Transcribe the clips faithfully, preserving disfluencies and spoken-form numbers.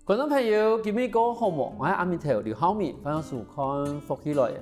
觀眾朋友，今晡日過好無？𠊎係阿明頭劉浩明，歡迎收看《福氣來了》。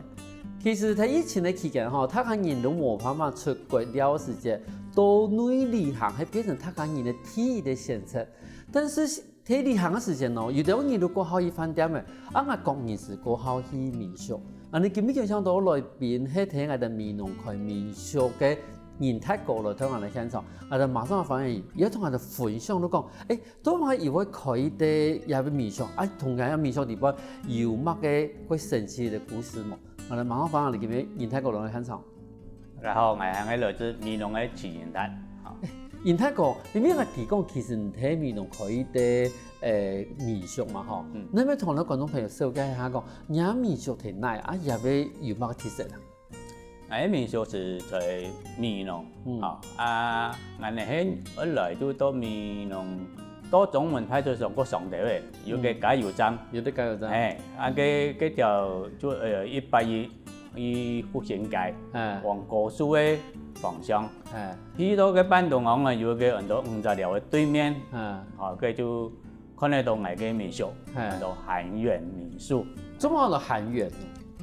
其實，在疫情个期間吼，大家人都無辦法出國尞个時節，到內旅行係變成大家人个第一个選擇。但是，在旅行个時間哦，有兜人都過好去飯店个，啊，𠊎個人係過好去民宿。啊，你今晡日就請到來賓係在𠊎兜美濃開民宿个仁泰哥來到𠊎兜現場，𠊎兜馬上歡迎，也同𠊎兜分享，就講，誒， 做麼个佢會開个這个民宿，啊，同樣个民宿裡背有麼个會神奇个故事無？好，來，馬上歡迎今晡日仁泰哥來現場。大家好，𠊎係來自美濃个徐仁泰。好。仁泰哥，你明仔提講，其實你在美濃開个，誒，民宿嘛，吼。嗯。你愛同𠊎觀眾朋友紹介一下講，你民宿在哪，啊，這位有麼个特色啊？ 𠊎个民宿係在美濃，嗯。吼，啊，𠊎等係愛來就到美濃，到中門派出所過上頭个，有个加油站。嗯。有个加油站。嘿，啊，該，該條就，呃，一八一，去復興街，哎。往高樹个方向。哎。去到該半中央啊，有个安到五十寮个對面，哎。吼，該就 看得到𠊎个民宿，嘿。安到涵園民宿。做麼个安到涵園？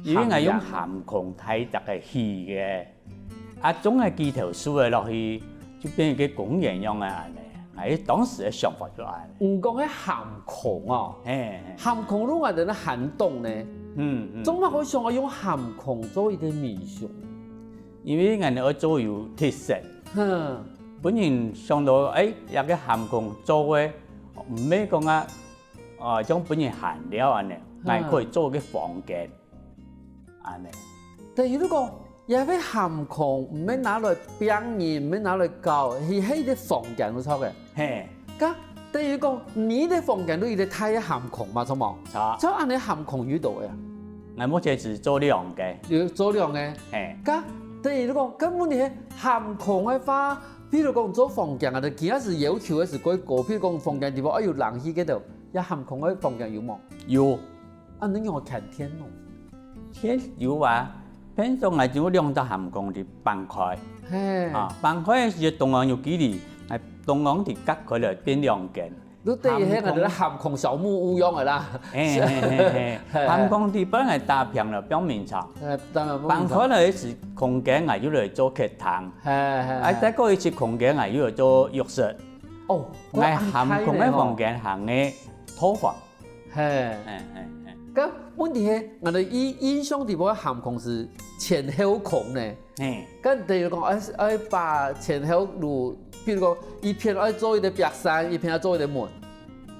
因為𠊢用涵空大隻个起个，啊，種个幾頭樹仔落去，就變一个公園樣个恁呢。𠊎當時个想法就恁呢。你講个涵空哦？嘿，嘿。涵空就𠊎等个涵洞呢。嗯，嗯。做麼个會想愛用涵空做一个民宿？因為𠊎等愛做有特色。哼。分人想到，誒，這个涵空做个 毋係講啊，呃，像分人閒尞恁呢，嗯。𠊎可以做个房間，恁呢。等於就講，這个涵空毋係拿來放人，毋係拿來搞，係，係一个房間就著个。嘿。該等於講，你个房間就一个大个涵空嘛，著無？著。像恁呢涵空有幾多个啊？𠊎目前係做兩个。有做兩个。嘿。該等於就講，該問題係涵空个話，譬如講做房間啊，就佢係要求个係過高，譬如講房間裡背愛有冷氣該兜， 這涵空个房間有無？有。啊，你仰會牽電哦？電有啊，平常𠊎就兩隻涵空在半開。嘿。啊，半開个時中央有距離，𠊎中央在隔開來變兩間。你等於係𠊎等个涵空小木屋樣个啦。嘿，嘿，嘿，嘿。嘿。涵空底背𠊎打平了，放眠床。嘿，當然放眠床。半開來个時空間，𠊎就來做客廳。嘿，嘿，嘿。啊，再過一息空間，𠊎又來做浴室。哦，𠊎涵空个房間行个套房。 嘿。嘿，嘿，嘿。該問題係，𠊎等印，印象裡背涵空係前後空呢。嘿。該等於講，愛，愛把前後路，比如講，一片愛做一个壁山，一片愛做一个門。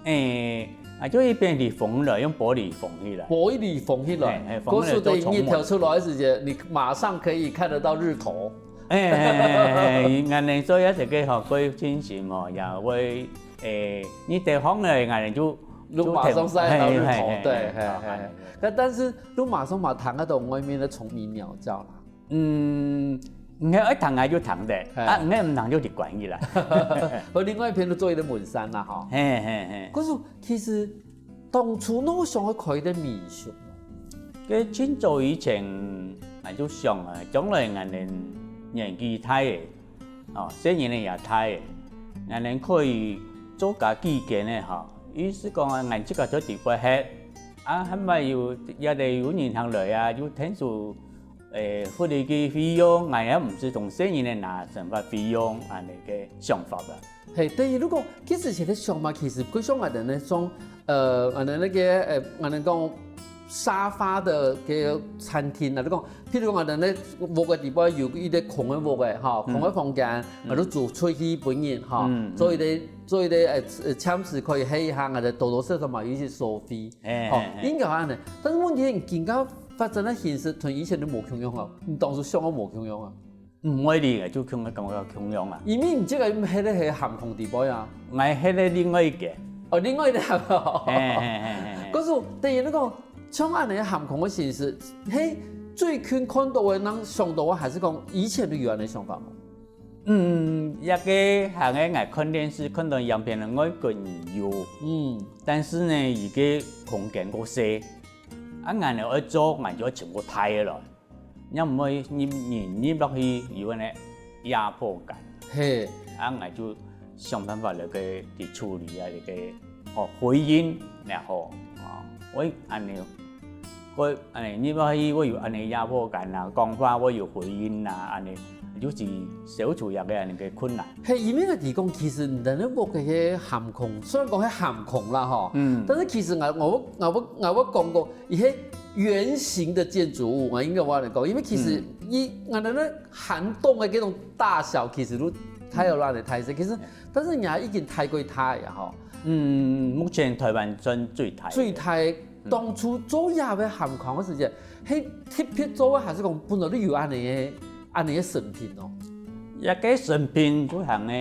誒，啊，就一片係封來，用玻璃封起來。玻璃封起來。嘿，嘿，封起來做窗門。故所等於日頭出來个時節，你馬上可以看得到日頭。誒，誒，誒，誒，恁呢做也係个吼，過清新吼，也會，誒，日頭放來，𠊎等就 就馬上曬到日頭，嘿，嘿，對，嘿，嘿，嘿，嘿。嘿。但，但是就馬上嘛聽得到外面个蟲鳴鳥叫啦。嗯，你愛聽𠊎就聽得，嘿。啊，你毋聽就得關起來。而另外一片就做一个門山啦，吼。嘿，嘿，嘿。可是其實當初你想愛開一个民宿，該盡早以前，𠊎就想啊，將來𠊎等年紀大个， 哦，細人仔也大个，𠊎等可以做家己間个吼。意思講啊，𠊎自家做底背歇，啊，還嘛有，也得有人客來啊，有天數，誒，福利个費用，𠊎也毋使從細人仔拿生活費用，恁呢个想法啦。嘿，等於如果其實現在想嘛，其實歸像𠊎等呢，像，呃，𠊎等那個，呃，𠊎等講沙發的个餐廳啊，你講 譬如講，𠊎等咧屋个底背有一个空个屋个，吼，嗯。空个房間，嗯。𠊎就租出去分人，吼，嗯，嗯。做一个，做一个，呃，呃，暫時可以歇一下，𠊎等多多少少嘛有一些收費，嘿，吼，嘿，嘿。應該恁呢。但是問題，你今个發展个形式同以前都無共樣啊，你當初想个無共樣啊。毋會哩，就共樣感覺共樣啊。因為你這个歇咧係涵空底背啊。𠊎歇咧另外一个。哦，另外一个涵空。嘿，嘿，嘿，嘿，嘿。可是等於你講， 像恁呢涵空个形式，係最近看到个，正想到个，還係講以前就有恁呢想法無？嗯，這个行个𠊎看電視，看到影片个外國人有。嗯。但是呢，佢个空間過細，啊，𠊎等愛做，𠊎就愛尋較大个來。 也毋會入，人入落去有恁呢壓迫感。嘿。啊，𠊎就想辦法來个去處理啊，這个，哦，回音，也好，哦，會恁呢，會恁呢，你愛去會有恁呢壓迫感啊，講話會有回音啊，恁呢，就是消除一個恁呢个困難。嘿，因為𠊎提講，其實你等个屋个个涵空，雖然講係涵空啦吼，嗯。但是其實𠊎𠊎𠊎𠊎𠊎講過，佢係圓形的建築物，𠊎應該話來講，因為其實嗯。佢𠊎等个涵洞的這種大小，其實都太有亂的太細，其實，但是你還已經太過大呀吼。嗯，目前台灣算最大的。最大，當初做這个涵空个時節，係特別做个，還是講本來就有恁呢个恁呢个成品哦？這个成品就行个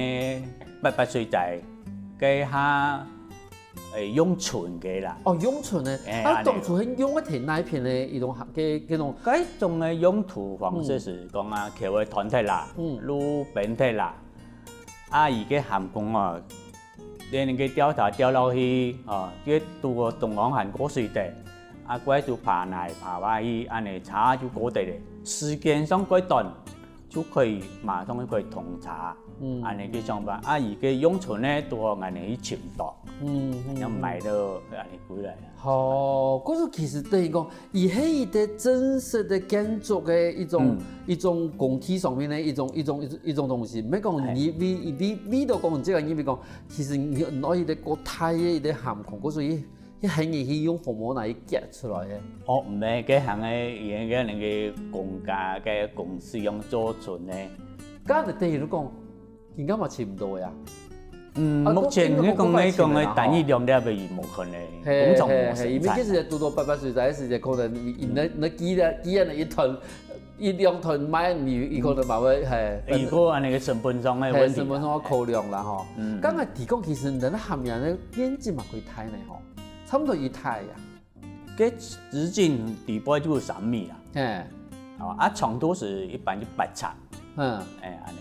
八八水仔，該下，誒，用賰个啦。哦，用賰个。誒，啊，恁呢。當初係用个係哪一片个一種涵，个，个種？該種个用途方式係講啊，橋个斷忒啦，嗯。路崩忒啦，啊，佢个涵空哦， 連个吊塔吊落去，哦，這堵个中央還過水得，啊，過就爬來爬下去，恁呢車就過得了。時間上過短，就可以馬上就可以通車，嗯。恁呢去上班。啊，佢个用處呢，堵好恁呢去尋到，嗯，嗯，要買到恁呢歸來。哦，故所其實等於講， 佢係一個真實个建築个一種，嗯。一種工地上面个一種，一種，一種，一種東西。毋係講你為，為，為到講這個，因為講，其實你，你愛一個過大个一個涵空，故所以，佢，佢喊你去用紅毛泥去掘出來个。哦，毋係，該行个，佢个那個公家个公司用做賰个。該就等於講， 應該嘛尋毋到个啊。嗯，啊，目前你講，你講个單一兩粒个，無可能，嘿，工廠無生產。嘿，嘿，因為其實堵到八八水仔个時節，可能你，你，你幾粒，幾粒个一噸，一兩噸賣，你，你可能嘛會，嘿。如果恁呢个成本上个問題啦。嘿，成本上个考量啦吼。嗯。剛才提供其實你个涵養个面積嘛幾大呢吼，差不多幾大呀。 該直徑底背就有三米啊。嘿。哦，啊，長度係一般就八尺。嗯。哎，恁呢。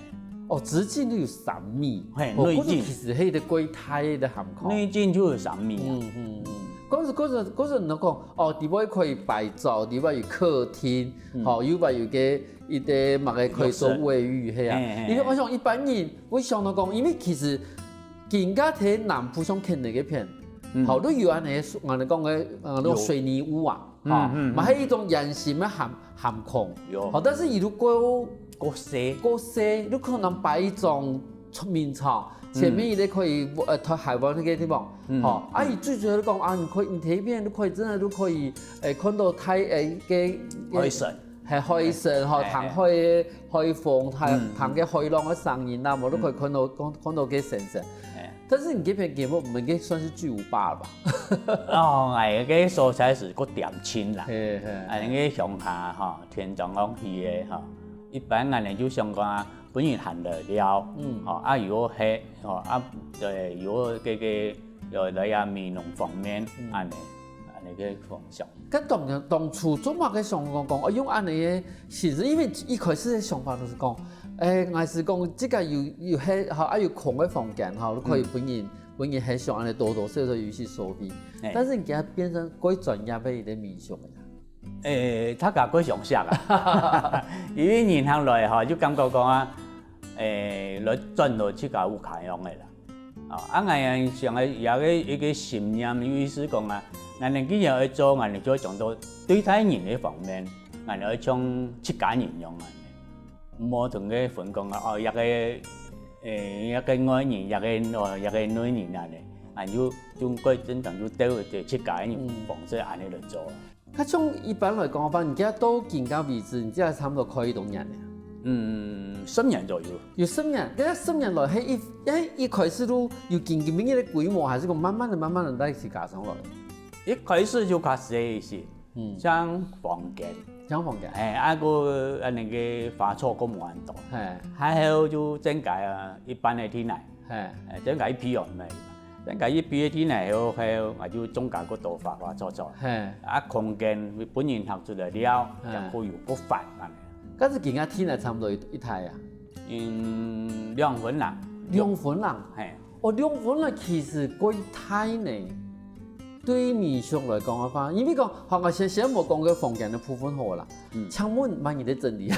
哦，直徑就有三米。嘿，哦，內徑。故所其實係一個幾大个涵空。內徑就有三米啊。嗯，嗯，嗯。故所，故所，故所你講，哦，底背可以擺灶，底背有客廳，嗯。吼，又擺有个一個麼个可以做衛浴，浴室。係啊。嘿，嘿，因為𠊎想一般人，𠊎想到講，因為其實更加在南部像墾丁該片，嗯。吼，都有恁呢，𠊎等講个，呃，那種水泥屋啊。 嗯，吼，嗯，嗯。嘛係一種圓形个涵，涵空。有。吼，但是佢如果過細。過細，你可能擺一張眠床，前面佢可以，呃，在海灣那個地方，嗯，吼，啊，嗯。佢最主要講啊，你可以，你這邊你可以，真的都可以，誒，看到太，誒，个，个海參。係海參，吼，嘿，嘿。聽海个海風，聽，嗯，聽个海浪个聲音啊，無都可以看到，嗯。看，看到个神神。嘿。 但是你這片節目，毋應該算係巨無霸了吧？哦，哎，該所在係較恬靜啦。嘿，嘿。哎，該鄉下吼，天長鄉去个吼，一般人呢就想講啊，分人閒來尞，嗯。吼，啊，又好歇，吼，啊，對，又好个，个，又來啊，美濃方面，嗯。恁呢，恁呢个方向。 該當然，當初做麼个想講講，哦，用恁呢个形式，因為一開始个想法就係講，誒，𠊎係講，這個有，有歇，吼，啊，有空个房間，吼，都可以分人，嗯。分人歇想恁呢多多少少有一些收費。嘿。但是你今日變成過專業个一個民宿了呀。誒，大家過想像啊，因為人客來吼，就感覺講啊，誒，來轉到自家屋下樣个啦。 哦，啊，𠊎想个，有个一個信念，有意思講啊，𠊎等既然愛做，𠊎等就愛講到對待人个方面，𠊎等愛像自家人樣啊，毋好同佢分講啊，哦，一個，誒，一個外人，一個，哦，一個內人啊，恁呢，就，就過正常就對自家人方式恁呢來做。 該像一般來講，反正你到今个為止，你這差不多開幾多年了？嗯，十年左右。有十年，該十年來，係一，係一開始就有經濟面个規模，還係講慢慢个、慢慢个來自家上來？一開始就較細一些，嗯。像房間。像房間。哎，啊，个，啊，那個花草个無恁多。嘿。還好就增加啊，一般个地泥。 嘿。誒，增加一批哦，毋係，增加一批个地泥後，後，𠊎就種加較多花花草草。嘿。啊，空間分人客出來尞，嘿。也可以有較闊恁呢。該係今个地泥差不多一，一大啊？嗯，兩分啦。兩分啦？嘿。哦，兩分啦，其實幾大呢。對民宿來講个話，因為講，好，𠊎先，先無講該房間个部分好啦。請問麼人在整理？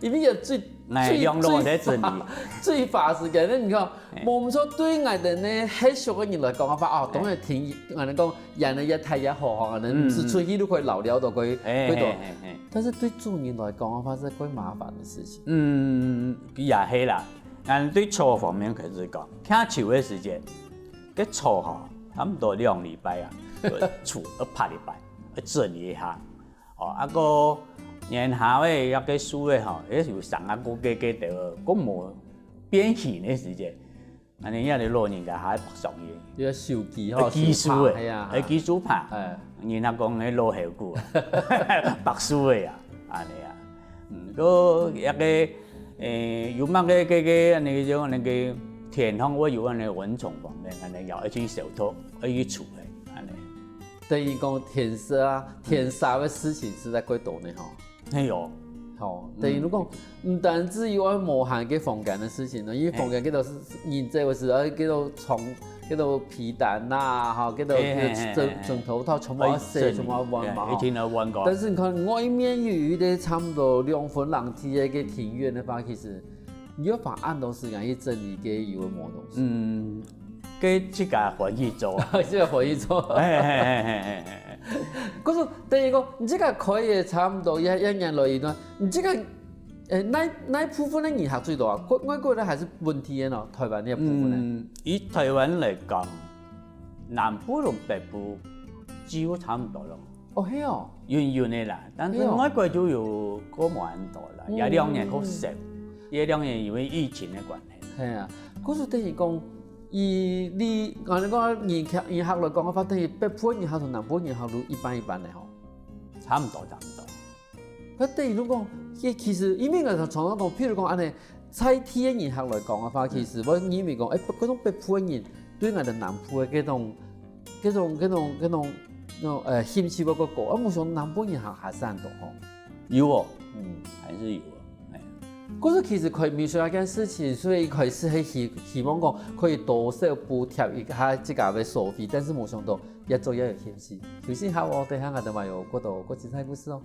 因為也最，最，哎，兩老在整理。最花，最花時間个，你看，哎。無毋著，對𠊎兜呢，歇宿个人來講个話，哦，當然挺，𠊎兜講，人呢越大越好吼，𠊎兜毋使出去都可以遶尞到幾，哎，幾多。哎，哎，哎。但是對主人來講个話，是幾麻煩个事情。嗯，也係啦。 𠊎對草方面開始講，徛樹个時節，該草吼，差毋多兩禮拜啊，就愛除，愛拍一擺，愛整理一下。哦，啊，過年下个該个樹仔吼，也有生啊，過該該兜，過無變形个時節，恁呢，這兜老人家還會白相佢。你愛修枝吼，愛枝樹仔，修枝，係啊，愛枝樹杈。哎。人家講該老猴牯啊，白樹仔啊，恁呢啊。 嗯，過該个，欸，有麼个，个，个，恁呢，就恁呢个田項會有恁呢蚊蟲方面，恁呢也愛去消毒，愛去除个，恁呢。等於講田蛇啊，田蛇个事情實在過多呢吼。係哦。吼，等於講，毋單止有愛無閒个房間个事情呢，因為房間該兜係人在个時，愛該兜床 該兜被單啊，吼，該兜，嘿，嘿，嘿，枕，嘿。枕頭套全部愛洗，愛整理，全部愛換嘛，吼。嘿，一定愛換過。但是你看，外面有一個差不多兩分零地个，个庭院个話，其實你有花恁多時間去整理該有个無東西。嗯，該自家歡喜做。自家歡喜做。嘿，嘿，嘿。可是等於講，你自家開業差不多一，一年來一段，你自家，欸，哪，哪部分个人客最多啊？外，外國人還係本地人哦？台灣个部分呢？嗯，以台灣來講， 南部同北部幾乎差毋多咯。哦，係哦。遠遠个啦，但是係哦。外國就有過無恁多啦，嗯。這兩年較少，這兩年因為疫情个關係。係啊，故所等於講，以你，𠊎兜講人客，人客來講个話，等於北部人客同南部人客都一半一半个吼。差毋多，差毋多。 該等於講，其，其實因為𠊎常常講，譬如講恁呢，在地个人客來講个話，其實𠊎認為講，欸，該種北部个人對𠊎兜南部个該種，該種，該種，該種，那種，呃，興趣會較高，啊，無想南部人還，還係恁多吼。有哦，嗯。還是有哦，哎。可是其實開民宿這件事情，所以一開始係希，希望講可以多少補貼一下自家个所費，但是無想到 越做越有興趣。休息下哦，等下𠊎兜還有過多過精彩故事哦。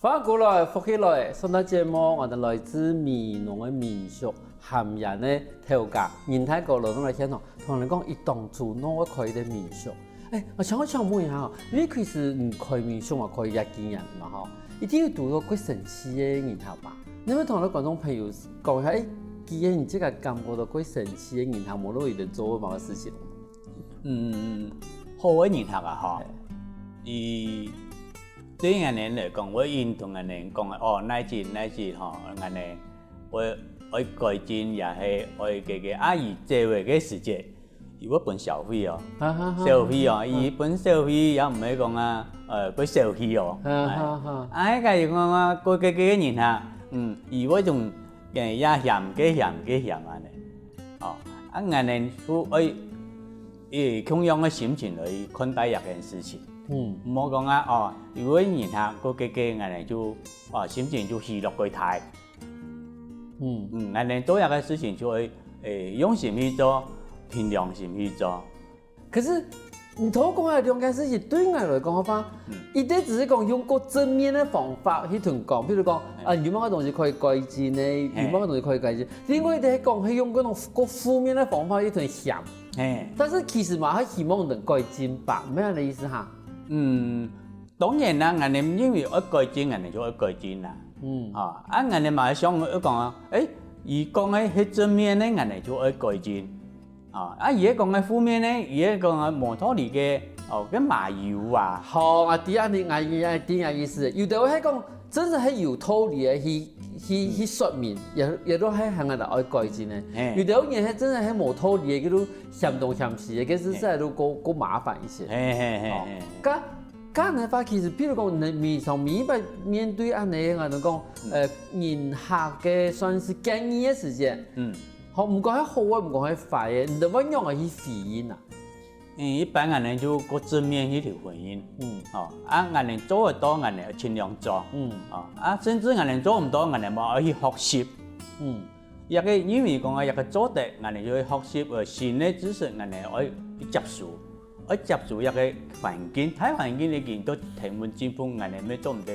歡迎過來，福氣來，上段節目，𠊎兜來自美濃个民宿 含煙个頭家，任大哥來到來現場，同𠊎講，佢當初仰會開一個民宿。欸，𠊎想愛請問一下吼，因為其實你開民宿嘛，開一間嘛吼，一定有堵到過神奇个人客吧？你愛同𠊎觀眾朋友講一下，欸，既然你自家感覺到過神奇个人客，無論佢兜做麼个事情？嗯，好个人客啊，吼，嘿。佢對𠊎兜來講，𠊎一定同𠊎兜講，哦，哪一日，哪一日吼，𠊎兜 會，會改進，也係會該个阿姨做个个時節，佢會分小費哦。哈哈哈。小費哦，嗯。佢分小費也毋係講啊，呃，會小氣哦。哈哈哈。哎。啊，該个講啊，過該个人啊，嗯，佢會種，呃，也嫌，該嫌，該嫌恁呢。哦，啊，𠊎兜就愛，以共樣个心情來看待這件事情。嗯。毋好講啊，哦，有个人啊，過該个𠊎兜就，哦，心情就起落過大。 嗯。嗯，𠊎兜做這个事情就愛，欸，用心去做，憑良心去做。可是，你頭講个兩件事情，對𠊎來講个話，嗯。一定只係講用過正面个方法去同講，比如講，哎。啊，有麼个東西可以改進呢？嘿。有麼个東西可以改進？另外一個講，係用該種過負面个方法去同嫌。嘿。但是其實嘛，還希望能改進吧，明白你个意思哈？嗯， 當然啦，𠊎兜認為愛改進，𠊎兜就愛改進啦。嗯。啊，啊，𠊎兜嘛會想愛講啊，欸，佢講个係正面个，𠊎兜就愛改進。啊，啊，佢講个負面个，佢講个無道理个，哦，該嘛有啊。好，啊，知恁呢，𠊎，𠊎知你意思。有兜係講，真係係有道理个，去，去，嗯。去說明，也，也都係喊𠊎兜愛改進个。嘿。有兜人係真係係無道理个，佢都嫌東嫌西个，其實係都過，過麻煩一些。嘿，嘿，嘿，哦，嘿。該 該樣个話，其實比如講，你平常每一擺面對恁呢，𠊎兜講，嗯。呃，人客个算是建議个時節，嗯。好，毋管係好个，毋管係壞个，你兜會仰般去回應啊？嗯，一般𠊎等就過正面去求婚姻。嗯。哦，啊，𠊎等做得到，𠊎等盡量做。嗯。哦，啊，甚至𠊎等做毋到，𠊎等嘛愛去學習。嗯。這个因為講啊，這个做得，𠊎等就會學習，呃，新个知識，𠊎等愛去接受，愛接受這个環境，大環境已經都天翻地覆，𠊎等乜做毋得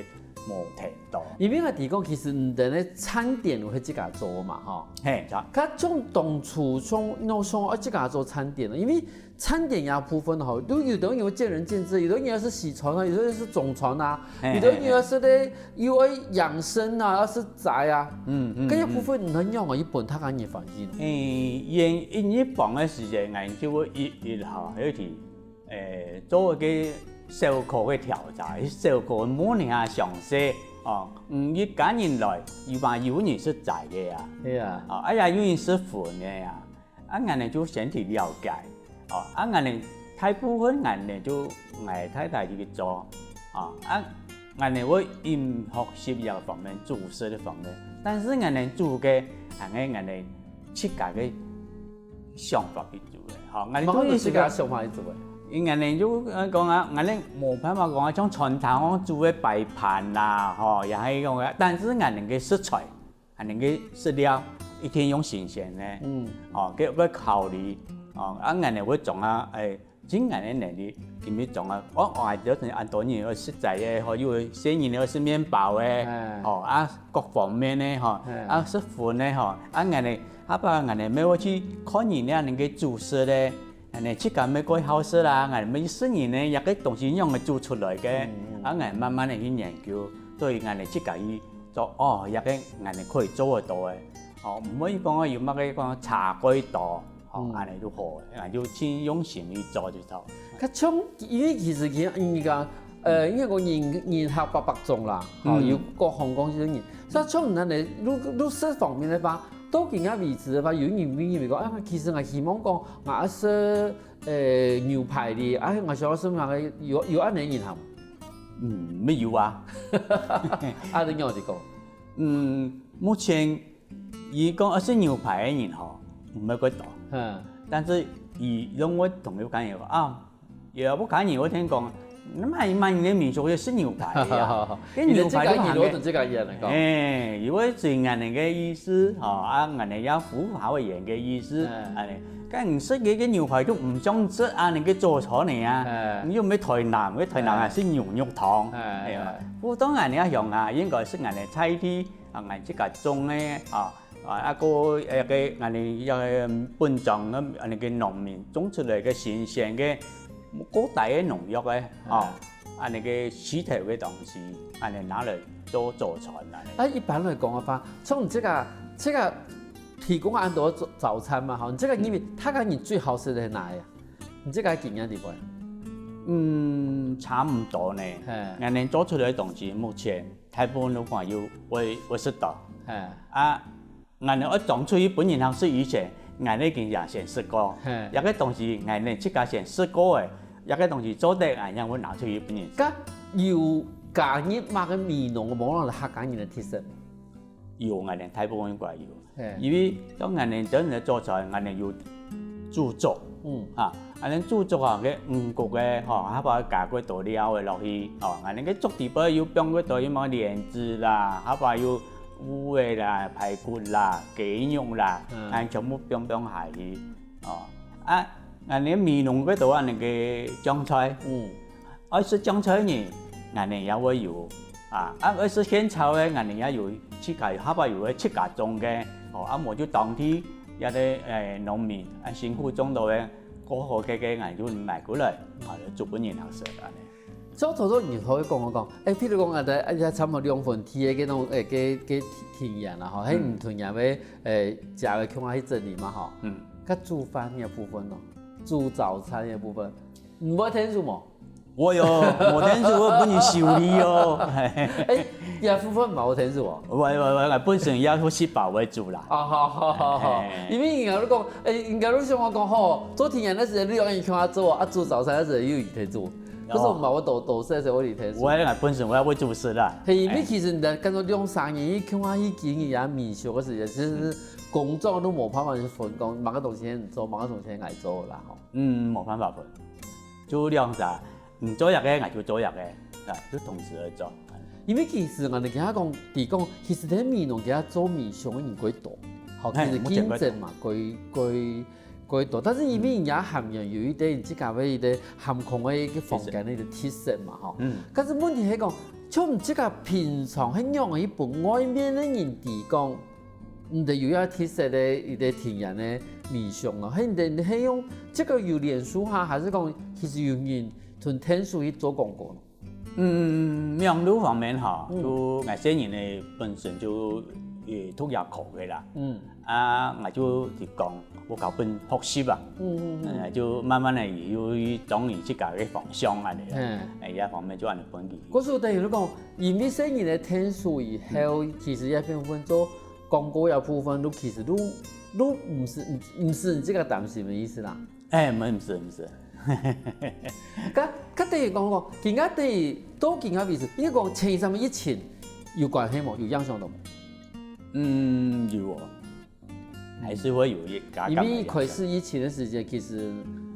無聽到。因為𠊎提講，其實你等个餐點會自家做嘛，吼。嘿，著。佢從當初從，從，從愛自家做餐點，因為餐點這部分吼，都有的人有見仁見智，有的人要食西餐啊，有的人食中餐啊，嘿，有的人要食个，有愛養生啊，要食齋啊。嗯，嗯，該一部分你仰般去分大家人反應？嗯，因為一般个時間，𠊎就會一，一下，尤其，誒，做一个小可个調查，小可問一下詳細，哦，嗯，一家人來，有嘛有人食齋个啊？對啊。哦，哎呀，有人食葷个啊？ 啊，𠊎等就先去了解，哦，啊，𠊎等大部分𠊎等就𠊎太太去做，哦，啊，𠊎等會因學習這方面、煮食个方面，但是𠊎等煮个，恁呢𠊎等自家个想法去煮个，吼，𠊎等做个係个，麼个自家想法去煮个？𠊎等就，呃，講啊，𠊎等無辦法講啊，像餐廳講煮个擺盤啦，吼，也係講个，但是𠊎等个食材 恁呢个飼料一定用新鮮个，嗯，哦，个个考慮，哦，啊，恁呢會種啊，誒，盡恁呢能力，佢乜種啊，哦，哦，有陣恁多人愛食齋个，吼，有細人愛食麵包个，哎，哦，啊，各方面个，吼，哎，啊，食粉个，吼，啊，恁呢，下擺恁呢，乜會去看人家恁个煮食个，恁呢自家乜過好食啦，恁呢乜食人呢，這个東西仰會煮出來个，嗯，嗯，啊，恁呢慢慢个去研究，所以恁呢自家去 做，哦，這个恁呢可以做得到个，哦，毋會講有麼个講差過多，哦，嗯，恁呢就好个，恁呢就盡用心去做就著。較像，因為其實佢，人家，呃，應該講人，人客百百種啦，吼，嗯，有各行各業个人。所以像恁呢，如，如食方面个話，到今个為止个話，有人問你講，啊，其實𠊎希望講，𠊎愛食，呃，牛排哩，啊，𠊎想愛食麼个，有，有恁呢人客無？嗯，乜有啊。啊，你仰般講？ 嗯，目前佢講愛食牛排个人吼，毋係幾多。嗯。但是佢攏會同屋下人講，啊，有屋下人會聽講，你買，買你个民宿愛食牛排个啊。該牛排都還沒，你自家人，你同自家人來講。哎，佢會隨𠊎等个意思，吼，啊，𠊎等也符合佢个意思，嗯，恁呢。該毋食个，个牛排就毋想食啊，你个早餐呢啊，嗯，你又毋係台南，个台南啊，嗯，食牛肉湯，哎，哎呀，哎。普通𠊎等个鄉下，應該食𠊎等个在地 啊，𠊎自家種个，啊，啊，啊，過，呃，个，恁呢，呃，本庄个，恁呢个農民種出來个新鮮个，無過大个農藥个，啊，恁呢个石頭个東西，恁呢拿來做早餐恁呢。啊，一般來講个話，像你這个，這个提供恁多早，早餐嘛，吼，你這个因為，嗯，大家人最好食个係哪个啊？你這个經驗裡背？嗯，差毋多呢。嘿。𠊎等做出來个東西，目前 大部分都看有會，會食到。嘿。啊，𠊎等愛裝出去分人客食以前，𠊎等已經也先食過。嘿。這个東西，𠊎等自家先食過个，這个東西做得，𠊎等會拿出去分人食。該有加入麼个美濃个，無論客家人个特色？有，𠊎等大部分應該有。 嘿。因為像𠊎等真个做出來，𠊎等有豬足，嗯，啊，𠊎等豬足啊，个五穀个，吼，下擺加幾多料个落去，吼，𠊎等个粥底背有放幾多，有麼蓮子啦，下擺有烏个啦、排骨啦、雞肉啦，嗯，𠊎等全部放放下去，哦，啊，𠊎等美濃个都恁呢个醬菜，嗯， 愛食醬菜呢，𠊎等也會有。啊，啊，愛食仙草个，𠊎等也有自家，下擺有个自家種个。哦，啊，無就當地這个，誒，農民，啊，辛苦種到个，過好个，个，𠊎就買過來，啊，煮分人客食，恁呢。所以頭先你頭先講，我講，誒，譬如講，啊，在，啊，差不多兩分地个，該種，誒，个，个田園啦，吼，嗯，該你同樣个，誒，食个共下去整理嘛，吼。嗯。該煮飯个部分咯，煮早餐个部分，你會𢯭手無？ 會哦，無𢯭手，會分人修理哦。誒，這部分嘛有𢯭手哦。喂，喂，喂，本身也係食飽為主啦。哦，好，好，好，好。嘿。因為人家都講，誒，人家都想我講吼，做田園个時間你有人共下做，啊，煮早餐个時間又有人𢯭手。可是𠊎嘛，𠊎都，都係，係有人𢯭手。𠊎，𠊎本身𠊎也會煮食啦。嘿，因為其實你看，感覺兩三年，你共下去經營啊，民宿个時間，其實工作都無辦法去分工，麼个東西你做，麼个東西𠊎做啦，吼。嗯，無辦法分。就兩儕，你做一個，𠊎就做一個，啊，就同時來做。因為其實𠊎等其他講，提講，其實在美濃其他做民宿个人過多，好，其實競爭嘛，過過過多，但是因為人家還原有一點自家个一個含空个一個房間个一個特色嘛，吼。嗯，但是問題係講，像自家平常係仰般去分外面个人提講，你等有要特色个一個體驗个民宿哦，係你等係用這個有臉書哈，還是講其實有人同店主去做廣告呢？嗯，網路方面哈，就𠊎細人呢本身就也讀夜科个啦，嗯，啊，𠊎就提供，𠊎教分學習啊，嗯嗯嗯，就慢慢个有當佢自家个方向啊，嗯，哎，這方面就恁樣分佢。故所等於講，因為細人个店主以後，其實也變分做廣告這部分，都其實都都毋使毋使你這個擔心个意思啦。哎，毋係毋係毋係。該該等於講講，今下等於到今下為止，應該講前一陣个疫情有關係無？有影響到無？嗯，有哦，還是會有一點。因為一開始疫情个時間，其實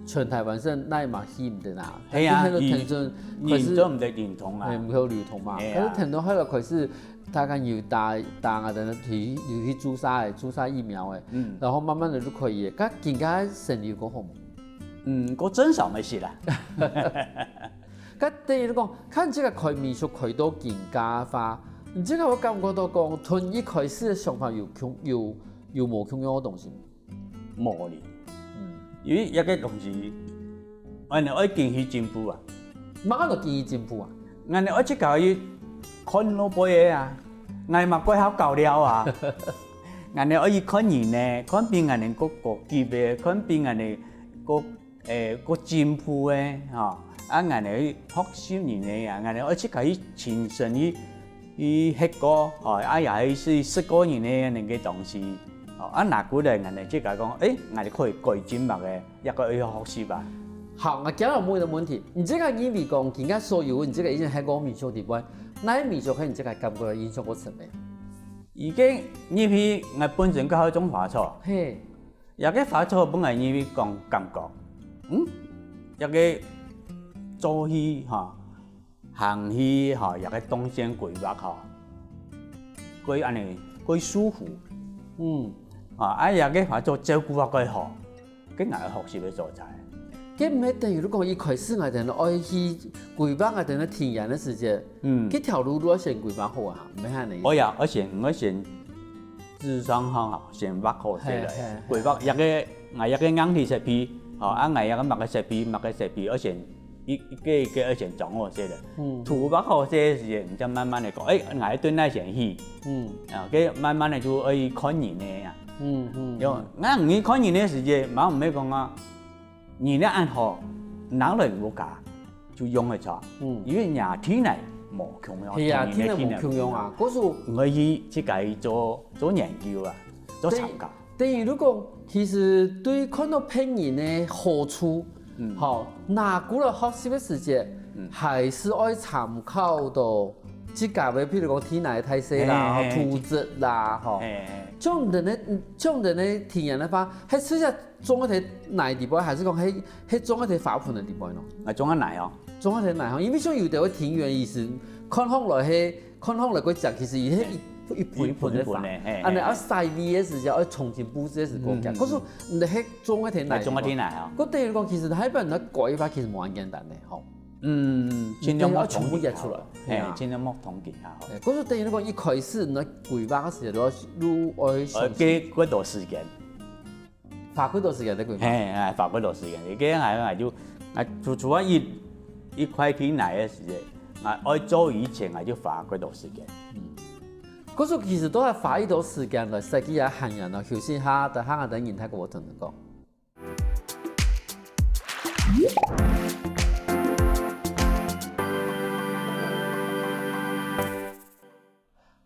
全台灣係哪嘛去毋得啦。係啊，但是很多聽眾開始人做毋得運動啊。哎，毋會流通嘛。係啊。可是聽眾後來開始，大家有打打啊等等，有有去注射个，注射疫苗个，嗯，然後慢慢个就可以个。該今下生理有較好無？嗯，𠊎真少沒事啦。該等於講，看這個開民宿開到今下化，你這個有感覺到講，同一開始个想法有共有有無共樣个東西？無哩。嗯，因為一個東西，恁樣愛緊去進步啊。麼个愛緊去進步啊？恁樣愛自家去看老輩个啊，𠊎嘛過好搞了啊。恁樣愛去看人呢，看比𠊎等較高級个，看比𠊎等較 誒，較進步个，吼，啊，𠊎等去學習人个啊，𠊎等愛自家去親身去去歇過，吼，啊，也去試試過人个恁个東西，吼，啊，拿過來𠊎等自家講，誒，𠊎等可以改進麼个，也可以學習啊。好，𠊎今日問一個問題，你這個認為講，今日所有你這個已經歇過民宿底背，哪一民宿係你這個感覺印象較深个？已經入去，𠊎本身較好種花草。嘿。 這個花草本來因為講感覺，嗯，這個做戲吼，行戲吼，這個動線規劃吼，過恁樣，過舒服。嗯，啊，啊，這個花草照顧啊過好，該𠊎學習个所在。該毋係等於你講一開始𠊎等愛去規劃𠊎等个體驗个時節，嗯，該條路都愛先規劃好啊，毋係恁樣。哦呀，愛先，愛先 紙上談兵，先畫好勢來，嘿，嘿，嘿。規劃這個，𠊎這個硬體設備，吼，啊，𠊎這個麼个設備，麼个設備，愛先一，一個一個愛先裝好勢來。嗯。圖畫好勢个時節，你再慢慢个講，誒，𠊎對哪先去？嗯。啊，該慢慢个就愛看人个啊。嗯，嗯，有，嗯。𠊎毋去看人个時節，嘛毋會講啊， 人个恁好，拿來屋下就用得著。嗯。因為若體內無共樣，係啊，體內無共樣啊。故所愛去自家去做，做研究啊，做參加。等於，等於如果其實對看到別人个好處，嗯。吼，拿過來學習个時節，嗯。還係愛參考到自家个，譬如講體內个大細啦，嘿，嘿，吼，體質啦，吼。嘿，嘿。像恁樣个，像恁樣个體驗个話，還係 種个在泥底背，還係講係，係種个在花盆个底背呢？啊，種个泥哦。種个在泥吼，因為像有兜个庭園醫生，看上來係，看上來个講，其實佢係一，一盆一盆个花，一盆一盆个，嘿，恁樣愛洗理个時節，愛重新佈置个時節，嗯，嗯，嗯。可是你係種个在泥底背，啊，種个在泥哦。該等於講，其實該般來改法，其實無恁簡單个吼。嗯，盡量莫動佢下，愛全部挖出來，嘿，係啊。盡量莫動佢下吼。嘿，可是等於講一開始你規劃个時節，都要，都愛呃，想，花幾多時間？ 花幾多時間在規劃？嘿，哎，花幾多時間？這個𠊎，𠊎就，𠊎除，除了一，一塊地泥个時間，𠊎愛做以前，𠊎就花幾多時間。嗯。可是其實都愛花一多時間來設計啊，還原啊，休息下，等下等人太過同你講。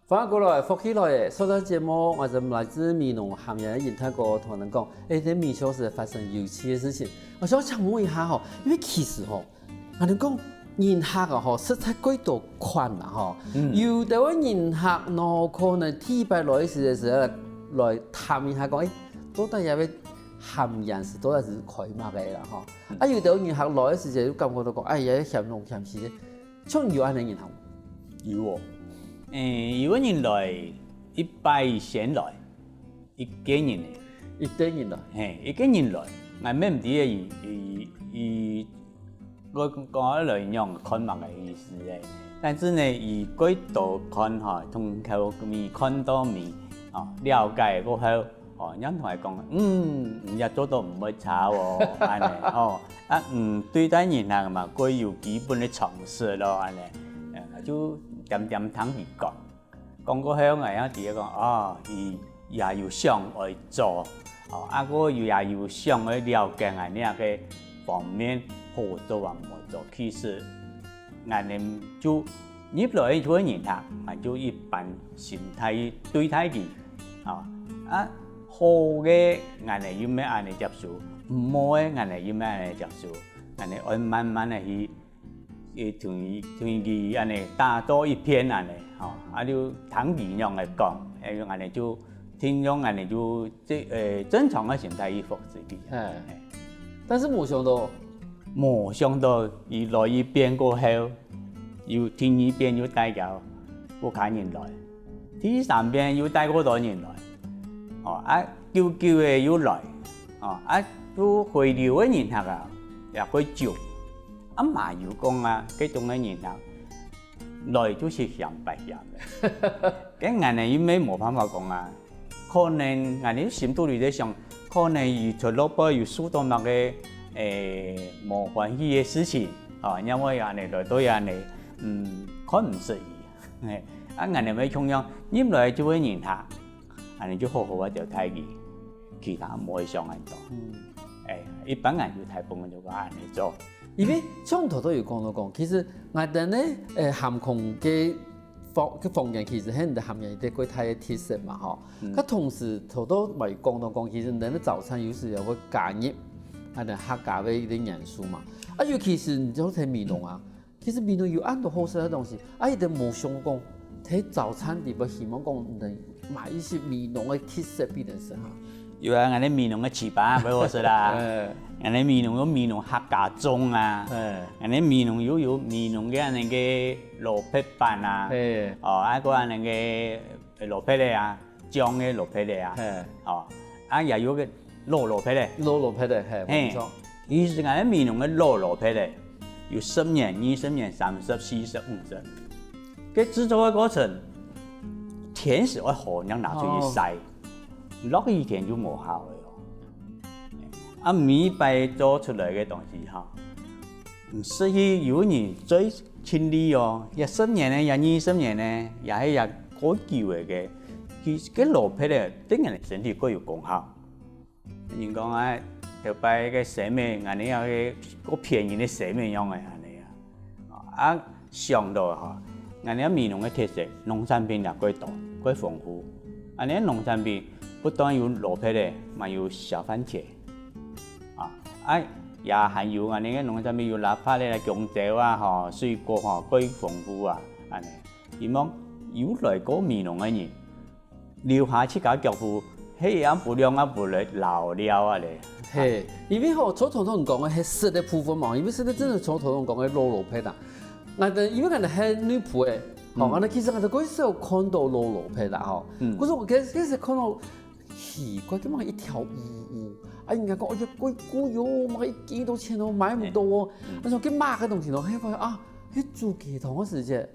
歡迎過來，福氣來了！上段節目，𠊎等來自美濃咸陽个仁大哥同𠊎等講，誒，在民宿係發生有趣个事情。𠊎想請問一下吼，因為其實吼，𠊎等講人客啊吼，實在幾多款啦吼。嗯。有兜个人客呢，可能第一擺來个時節，來探一下講，誒，到底這位鹹鹽係到底係開麼个啦吼。啊，有兜人客來个時節，就感覺到講，哎呀，鹹濃鹹鹹个，像有恁樣人客無？有哦。誒，有个人來，一擺先來，一個人呢。一個人來。嘿，一個人來，𠊎乜毋知个，佢佢佢 𠊎講來仰看麼个意思咧？但是呢，佢過多看吼，從頭尾看到尾，吼，了解過後，吼，正同𠊎講，嗯，你也做到毋會差哦，恁呢，吼。啊，嗯，對待人客嘛，過有基本个常識咯，恁呢。呃，就恬恬聽佢講。 講過後，𠊎也知講，哦，佢也有想愛做，哦，啊，過佢也有想愛了解𠊎這个方面好做還無做。其實，𠊎等就入來就係人客，𠊎就一般心態對待佢，哦，啊，好个，𠊎等又乜恁呢接受，毋好个，𠊎等又乜恁呢接受，𠊎等愛慢慢个去 佢同佢同佢恁呢打做一片恁呢，吼，啊就聽佢仰仔講，誒，恁呢就聽用恁呢就這誒正常个心態去服侍佢。哎，但是無想到，無想到佢來一遍過後，又第二遍又帶佢屋下人來，第三遍又帶過多人來，哦，啊久久个又來，哦，啊又回流个人客啊，也會少。 阿媽有講啊，該種个人啊，來就係嫌白嫌个。該𠊎呢又乜無辦法講啊，可能𠊎呢心肚裡在想，可能佢出落背有受到麼个誒無歡喜个事情，哦，因為恁呢來到恁呢，嗯，看毋識佢，嘿，啊𠊎呢乜共樣，入來就係人客，恁呢就好好个招待佢，其他毋會想恁多。誒，一般人就大部分就會恁呢做。 因為像頭頭有講到講，其實𠊎等呢，誒，鹹空个房个房間其實係你等鹹鹽一個過大个特色嘛吼。嗯。佢同時頭頭嘛有講到講，其實你等个早餐有時也會加入，啊，等客家个一個元素嘛。啊，尤其是你就在美濃啊，其實美濃有恁多好食个東西，啊，一定無想講，在早餐裡背希望講能買一些美濃个特色畀人食哈。 有啊，𠊎等美濃个粢粑會好食啦。嗯。𠊎等美濃有美濃客家粽啊。嗯。𠊎等美濃又有美濃个恁呢个蘿蔔粄啊。嘿。哦，啊，還有恁呢个蘿蔔仔啊，醬个蘿蔔仔啊。嘿。哦，啊，也有个滷蘿蔔仔。滷蘿蔔仔，嘿，嘿。無錯。其實𠊎等美濃个滷蘿蔔仔，有十年、二十年、三十、四十、五十。 該製作个過程，天時愛好，正拿出去曬，哦。落雨天就無效了哦。啊，每一擺做出來个東西哈，毋識去有人再清理哦，也十年呢，也二十年呢，也係也過久个个，其實該蘿蔔仔，對人个身體過有功效。 人講啊，頭擺个生物，恁呢啊，个過騙人个生物樣个恁呢啊。啊，想到吼，𠊎等美濃个特色，農產品也過多，過豐富。恁呢農產品不但有蘿蔔仔，嘛有小番茄。啊，啊，也還有恁呢个農產品有蘿蔔仔啦、弓蕉啊，吼，水果吼，過豐富啊，恁呢。希望有來過美濃个人， 留下自家腳步，係一暗步兩暗步來老了啊咧。嘿，因為吼，像頭頭講个係食个部分嘛，因為食个真个像頭頭講个滷蘿蔔啊。𠊎等因為𠊎等係內埔个，吼，嗯。𠊎等其實𠊎等較少看到滷蘿蔔啦，吼。嗯。可是𠊎該該時看到奇怪，做麼个一條烏烏，啊，人家講，哎呀，貴貴喲，麼个一斤都錢都買毋到哦。嗯。𠊎想，該麼个東西咯，嘿，發現啊，係煮雞湯个時節。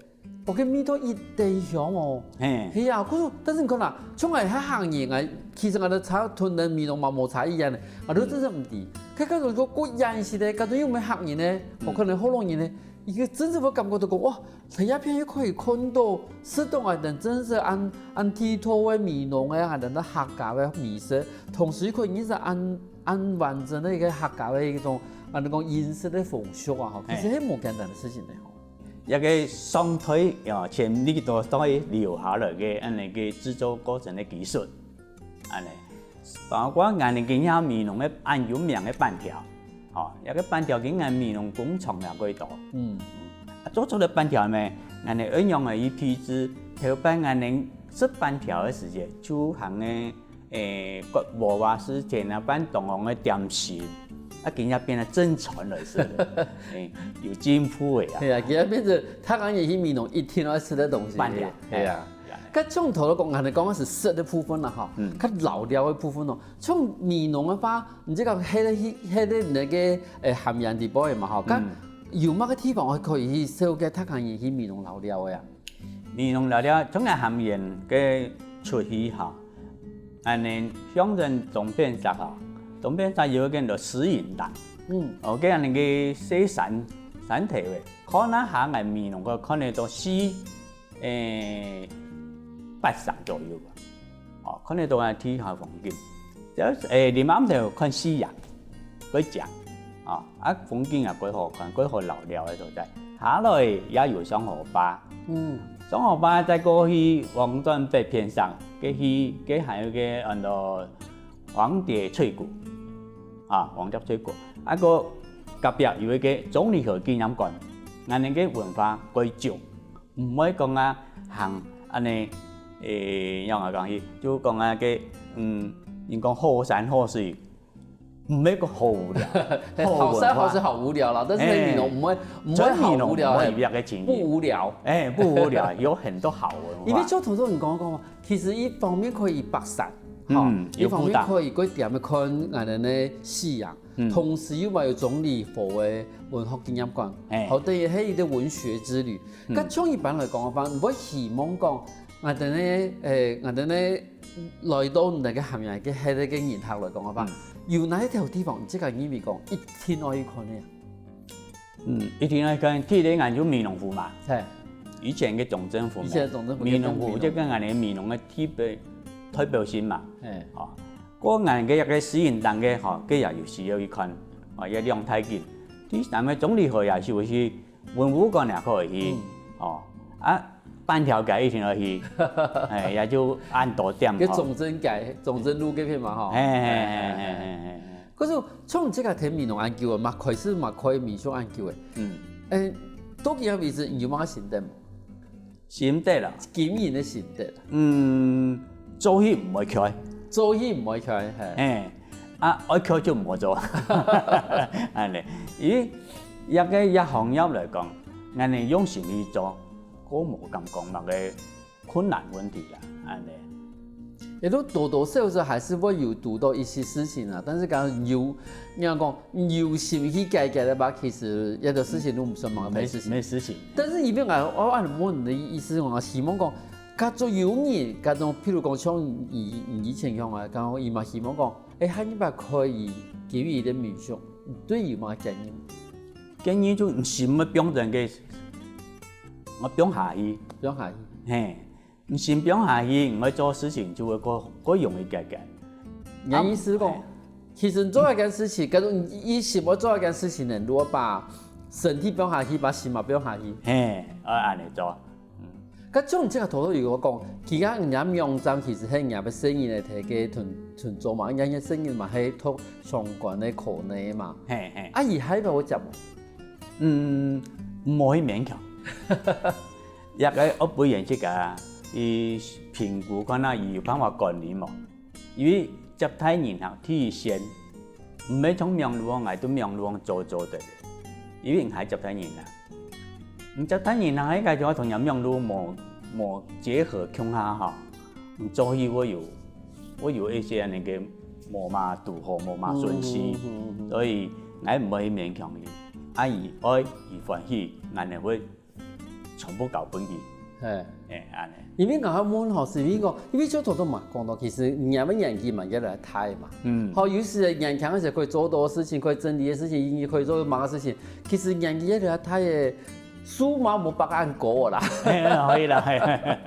哦，該味道一定香哦。嘿。係啊，可是，但是你看啦，像𠊎係客人啊，其實𠊎都差，同人美濃嘛無差異樣呢，𠊎都真正毋知。嗯。該，該種講過現實个，該種又毋係客人呢，嗯。哦，可能學老人呢，佢个真正會感覺到講，哇，在這片又可以看到，食到𠊎等真正恁，恁地道个美濃个，𠊎等个客家个美食，同時又可以認識恁，恁完整个一個客家个一種，恁樣講飲食个風俗啊，吼，其實嘿。係無簡單个事情呢，吼。 一個上代，哦，千里多代留下來个恁呢个製作過程个技術，恁呢。包括𠊎等今下美濃个恁有名个粄條，哦，一個粄條今下美濃工廠也過多。嗯。啊，做出來粄條咩？𠊎等愛仰仔去配製，頭擺𠊎等食粄條个時節，就行个誒，國外啊，事前啊，辦當紅个點心，啊，今日變成正餐了，係不是？誒，有進步个啊。係啊，今日變成大家人去美濃一定愛食个東西。半條，係啊。係啊。該從頭來講，還係講係食个部分啦，吼。嗯。較遶尞个部分哦。像美濃个話，你這个，該个，該个那个，誒，鹹鹽地方个嘛，吼。該嗯。有麼个地方可以去紹介大家人去美濃遶尞个啊？美濃遶尞，從𠊎鹹鹽个出去吼，恁呢向前東邊隻吼，東邊隻有一間叫石隱堂，嗯。哦，該恁呢个細山，山頭个，看啊下𠊎美濃个看得到四，誒，八成左右吧。 哦，看得到啊，地下風景。就，誒，臨暗頭看夕陽，過靚，哦，啊，風景也過好看，過好遶尞个所在。下來也有上河壩，嗯。上河壩再過去往轉北片上，過去，過還有个安到黃蝶翠谷，啊，黃蝶翠谷。啊，過隔壁有一个鍾理和紀念館，恁呢个文化過久。 毋會講啊，行恁呢，誒，仰仔講去，就講啊，該，嗯，人講好山好水，毋會講好無聊，好文化。好山好水好無聊啦，但是美濃毋會，毋會好無聊，真美濃毋會有這个情形。不無聊。誒，不無聊，有很多好文化。因為就頭先你講講嘛，其實一方面可以爬山，哈，嗯，一方面可以過點仔看恁呢个夕陽，嗯。同時又還有鍾理和个文學紀念館，嘿。好，等於係一个文學之旅。 嗯。該像一般來講个話，你會希望講，𠊎等呢，誒，𠊎等呢，來到你个鹹鹽个該个人客來講个話，嗯。有哪一條地方，你自家認為講一定愛去看个啊？嗯，一定愛看，第一个就美濃湖嘛。嘿。以前个總鎮湖嘛。以前總鎮湖美濃湖就跟𠊎等美濃个特別代表性嘛。嘿。哦，過𠊎个一个石隱堂个吼，該也有需要去看，哦，也兩大景。第三个鍾理和也是有去 文物館也可以去，嗯。哦，啊，半條街一定愛去，誒，也就恁多點吼。該中正街，中正路該片嘛吼。嘿，嘿，嘿。可是像你這个跈美濃恁久啊，嘛開始嘛開民宿恁久誒。嗯。誒，到今為止，你有麼个心得無？心得啦。經營个心得啦。嗯，做戲毋會𤸁。做戲毋會𤸁，嘿。嘿， 啊，愛𤸁就毋好做。恁呢，因為這个這行業來講，恁呢用心去做，過無感覺麼个困難問題啦，恁呢。也都多多少少還是會有堵到一些事情啊，但是講有，你要講有心去解決个話，其實這个事情都毋算麼个大事情。沒，沒事情。但是因為𠊎，𠊎，𠊎問你个意思，𠊎希望講， 假做有人，假做譬如講像你，你以前樣啊，講佢嘛希望講，誒，下一擺可以經營一个民宿，你對佢有麼个建議？建議就你心愛放在該，愛放下去。放下去。嘿，你心放下去，你愛做事情就會過，過容易解決。你个意思講，啊，嘿。其實你做一件事情，假如你，你心愛做一件事情呢，你愛把身體放下去，把心嘛放下去。嘿，愛恁呢做。 嗯。該像你這个頭頭有講，其實人家網站其實係人家个生意來提个同，同做嘛，人家个生意嘛係讀相關个科系嘛。嘿，嘿。啊，佢下一擺會接無？嗯，毋好去勉強。這个愛分佢自家，佢評估看啊，佢有辦法管理無？ 因為接待人客第一線，毋係像網路上，𠊎都網路上做做得。因為𠊎還接待人客。你接待人客，該就愛同人網路無，無結合共下吼，你做戲會有，會有一些那個無嘛堵好，無嘛順序。嗯，嗯，嗯，嗯。所以𠊎毋會去勉強佢，啊，佢愛，佢歡喜，𠊎就會 全部交分佢。嘿。誒，恁呢。因為𠊎問吼，係因為講，因為就頭頭嘛講到，其實人个年紀嘛越來越大嘛。嗯。吼，有時年輕个時候可以做到个事情，可以整理个事情，也可以做忙个事情。其實年紀越來越大个，數碼無百恁高啦。嘿，可以啦，嘿。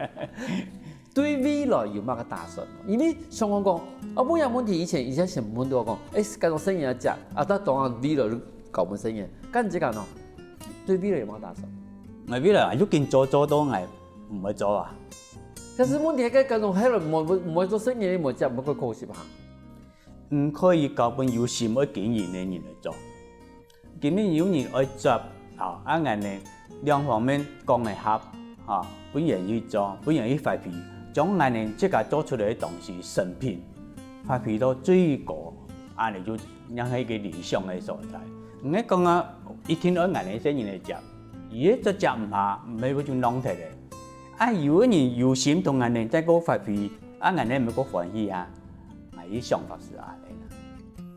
對未來有麼个打算無？因為像我講，啊，問這問題以前，以前先問到我講，誒，該種生意啊，啊，但當然未來就交分生意，該你這个呢？ 對未來有麼个打算？𠊎未來啊，已經做做到𠊎毋會做啊。但是問題係，該種係毋會，毋會做生意，毋會接，毋會可惜啊。嗯，可以交分有心愛經營个人來做。今日有人愛接，啊，啊，𠊎呢，兩方面講會合，啊，分人去做，分人去發揮，將𠊎呢自家做出來个東西成品，發揮到最高，恁仔就正係一個理想个所在。毋係講啊，一定愛恁仔先人來接，佢个做接毋下，毋係會就浪忒了。啊，有个人有心同恁仔再過發揮，啊，恁仔毋係過歡喜啊？𠊎个想法係恁仔啦。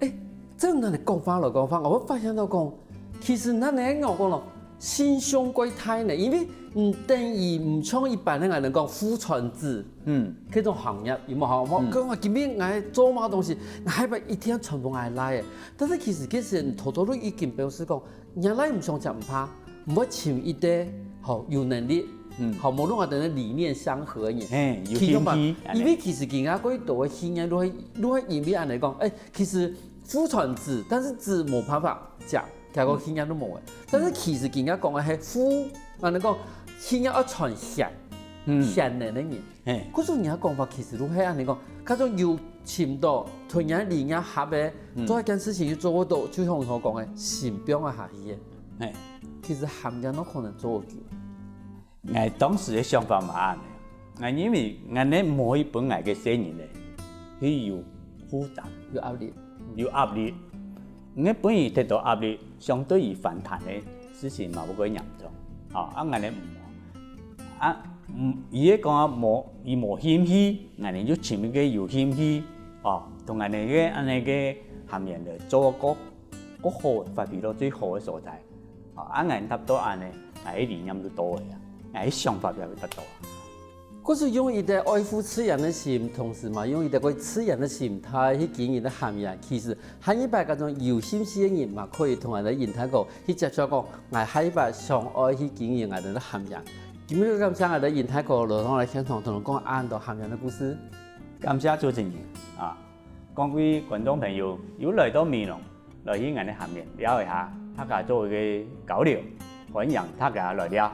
誒，照恁仔講法來講法，𠊎會發現到講，其實恁仔𠊎講咯，心胸蓋大呢，因為毋等於毋像一般个人講父傳子，嗯，這種行業有無好？我嗯講啊，今日𠊎做麼个東西，𠊎下擺一定要傳分𠊎倈仔。但是其實其實頭頭都已經表示講，若倈毋想食毋怕，毋會尋一個好有能力，嗯好無論𠊎等个理念相合个人。嘿，有其中嘛，興趣，因為其實今下過多个經驗，都會都會因為恁仔講，誒，其實父傳子，但是子無辦法講，結果經驗都無个。但是其實今下講个係父，恁仔講，經驗要傳下，嗯，下个人。嘿，可是人家講法其實都係恁仔講，佢種有尋到，同人理念合个，嗯做一件事情就做得到，就像我講个，心放啊下去个。嘿。其實含樣都可能做得久。 𠊎當時个想法嘛恁仔，𠊎認為恁仔無去分𠊎个細人仔，去有負擔、有壓力。有壓力。𠊎本人得到壓力，相對於反彈个事情嘛無恁嚴重。哦，啊，𠊎等毋好。啊，嗯，佢个講啊無，佢無興趣，𠊎等就尋一個有興趣，哦，同𠊎等个恁仔个行業來做個，個好个發揮到最好个所在。哦，啊，𠊎等達到恁仔，𠊎个理念就到位啊，𠊎个想法也會達到啊。 故所用一個愛護自然个心，同時嘛用一個愛自然个心態去經營个行業。其實下一擺該種有興趣个人嘛，可以同𠊎等尹大哥去接觸講，𠊎下一擺想愛去經營𠊎等个行業。今日感謝𠊎等尹大哥來同𠊎現場同𠊎講恁多行業个故事。感謝主持人啊！各位觀眾朋友，有來到美濃，來去𠊎等下面尞一下，大家做一個交流，歡迎大家來尞。